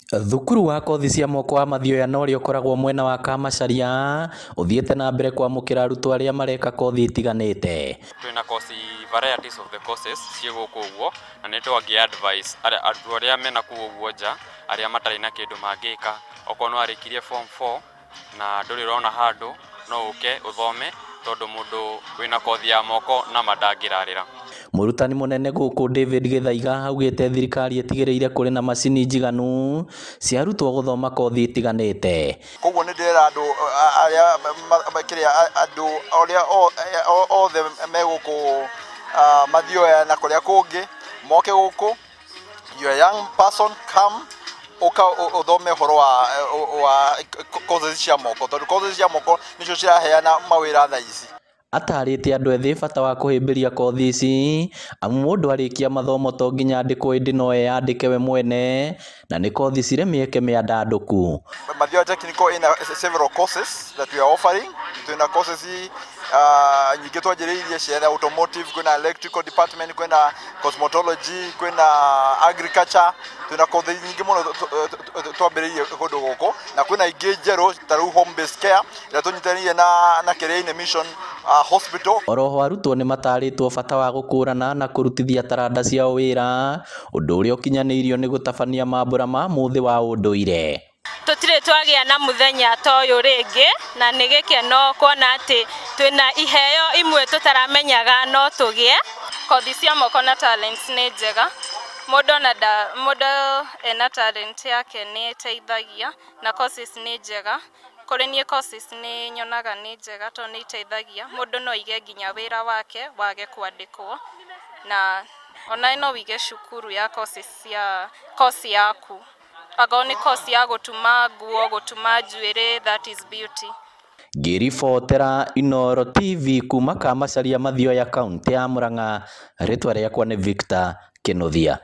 Thukuru wa kothi cia moko wa Mathioya na ũrĩa ũkoragwo mwena wa Kamacharia ũthiĩte na mbere kwamũkĩra arutwo arĩa mareka kothi itiganĩte. Twĩna kosi varieties of the courses ciĩ gũkũ ũguo, na nĩ twangĩ advice arutwo arĩa mena kũu ũguo nja, arĩa matarĩ na kĩndũ mangĩka. Okorwo nĩ warĩkirie form 4 na ndũrĩ ũrona handũ, no ũke ũthome, tondũ mũndũ wĩna kothi ya moko na mandangĩrarĩra. Mũrutani mũnene gũkũ David Gĩthaiga augĩte thirikari ĩtigĩrĩire kũrĩ na macini njiganu cia arutwo gũthoma kothi itiganĩte. Koguo nĩ ndĩrera andũ arĩa kĩrĩa andũ arĩa othe me gũkũ Mathioya na kũrĩa kũngĩ moke gũkũ. You are a young person, come uka uthome ũhoro wa courses cia moko, tondũ courses cia moko nicio ciraheana mawĩra thaa ici. Atarĩte andũ ethĩ bata wa kũhĩmbĩria kothi ici, amu mũndũ arĩkia mathomo to nginya andĩkwo ĩndĩ no eyandĩke we mwene, na nĩ kothi cirĩ mĩeke mĩandandũku. Mathioya Technical ina several courses that we are offering. Twĩna courses nyingĩ twanjĩrĩirie cia automotive, kwĩna electrical department, kwĩna cosmetology, kwĩna agriculture, twĩna kothi nyingĩ mũno twambĩrĩirie kũndũ gũkũ, na kwĩna ingĩ njerũ ta rĩu home based care ĩrĩa tũnyitanĩire na Kĩrĩainĩ Mission Hospital. Oroho arutwo nĩ matarĩtwo bata wa gũkũrana na kũrutithia taranda ciao wĩra, ũndũ ũrĩa ũkinyanĩirio nĩ gũtabania mambũra ma mũthĩ wa ũndũire. Tũtirĩ twagĩa na mũthenya ta ũyũ rĩngĩ, na nĩ gĩkeno kuona atĩ twĩna iheo imwe tũtaramenyaga no tũgĩe. Kothi cia moko na talents nĩ njega, mũndũ ona mũndũ ena talent yake nĩ ĩteithagia, na courses nĩ njega. Kũrĩ niĩ courses nĩ nyonaga nĩ njega tondũ nĩ iteithagia mũndũ, no aige nginya wĩra wake wage kwandĩkwo, na ona no wĩige cukuru ya courses cia course yaku, angorwo nĩ course ya gũtuma nguo, gũtuma njuĩrĩ, that is beauty. Ngĩribotera Inooro TV kuma Kamacharia, Mathioya, kaunti ya Murang'a, rĩtwa rĩakwa nĩ Victor Kĩnuthia.